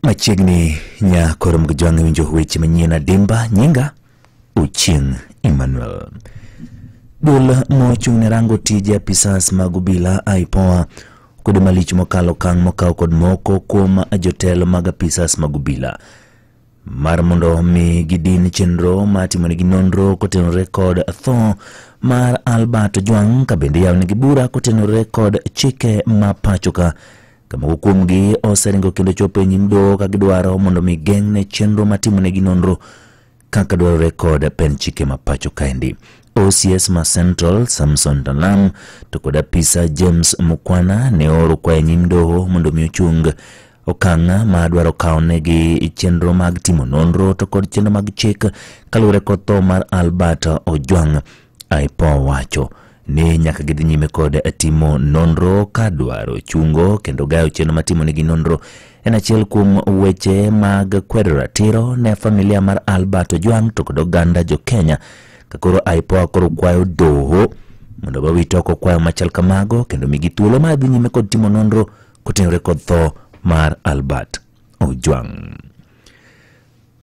Machiegni nya koro mgijwang' winjo weche manyien adimba. Nyinga Ochieng' Emmanuel. Duol mochung' ne rango tije apisas mag obila IPOA kwedo malich mokalo okang' mokaw kod moko kuom jotelo mag apisas mag obila mar mondo mi gidin chenro mar timonegi nonro kotenore kod tho mar Albert Ojwang' ka bende yawnegi bura kotenore kod chike ma pacho ka. Ka moko kuomgi oseringo kendo chopo e nyim doho ka gidwaro mondo mi geng'ne chenro mar timonegi nonro kaka dwarore kod pen chike ma pacho kaendi. OCS ma Central Samson Talam to kod apisa James Mukwana ne ooro kwayo e nyim doho mondo mi ochung okang' ma dwaro kawo negi chenro mag timo nonro to kod chenro mag chik kaluwore kod tho mar Albert Ojwang'. IPOA wacho ni nyaka gidhi nyime kod timo nonro ka dwaro chungo kendo gayo chenro mar timonegi nonro en achiel kuom weche mag kwedo ratiro ne familia mar Albert Ojwang' to kod oganda jo Kenya. Ka koro IPOA koro kwayo doho mondo bawit oko kwayo machal kamago kendo migi thuolo mar dhi nyime kod timo nonro kotenore kod tho mar Albert Ojwang'.